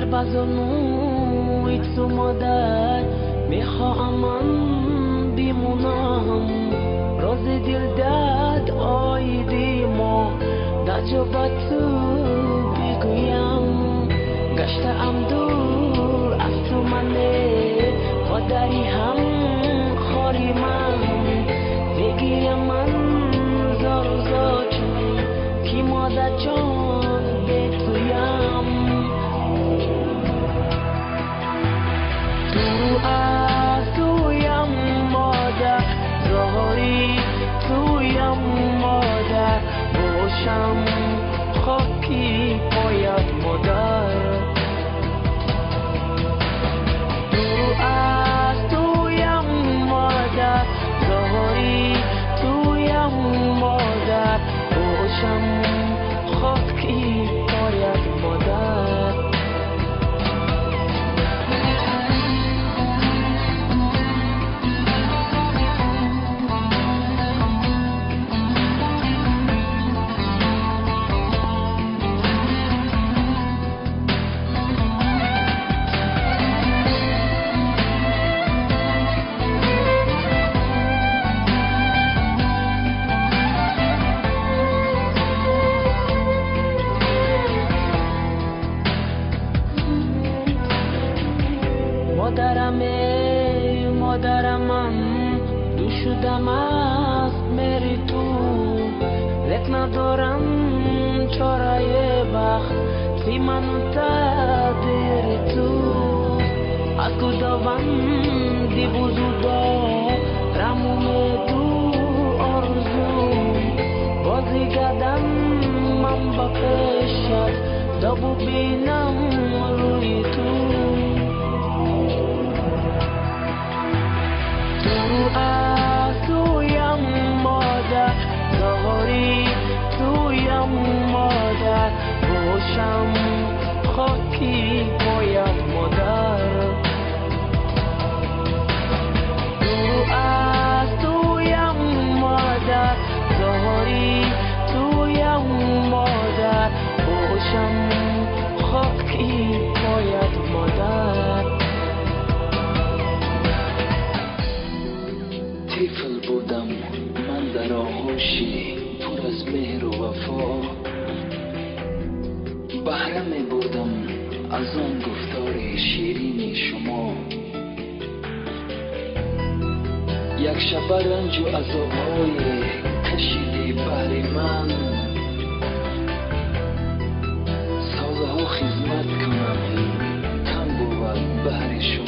Сарбазонуи ту модар мехоҳам ман бимонам, рози дил дад оиди мо даҷо ба ту бигӯям. Гаштаам дур аз ту мане, модари ҳам хори ман, бигирям ман зору зор чун ки модарҷон бе туям. Ту аз туям модар, зори туям модар, бошам хоки поят модар. Ту аз туям модар, зори туям модар, бошам хоки поят модар. Модарам, модарам, ман ду шудам аз мери ту, лек надорам чораи бахт си ману тақдири ту. Аз Худованди бузург дорам умеду орзу, бозигадан ман ба пешат то бубинам рӯи ту. Ту аз туям модар, зори туям модар, бошам хоки поят модар. Ту аз туям модар, зори туям модар, бошам хоки поят модар. Тифл будам ман дар оғӯши пур аз меҳру вафо, баҳра мебурдам аз он гуфтори ширини шумо. Як шаба ранҷу азобҳое кашидӣ баҳри ман, солҳо хизмат кунам кам бувад баҳри шумо.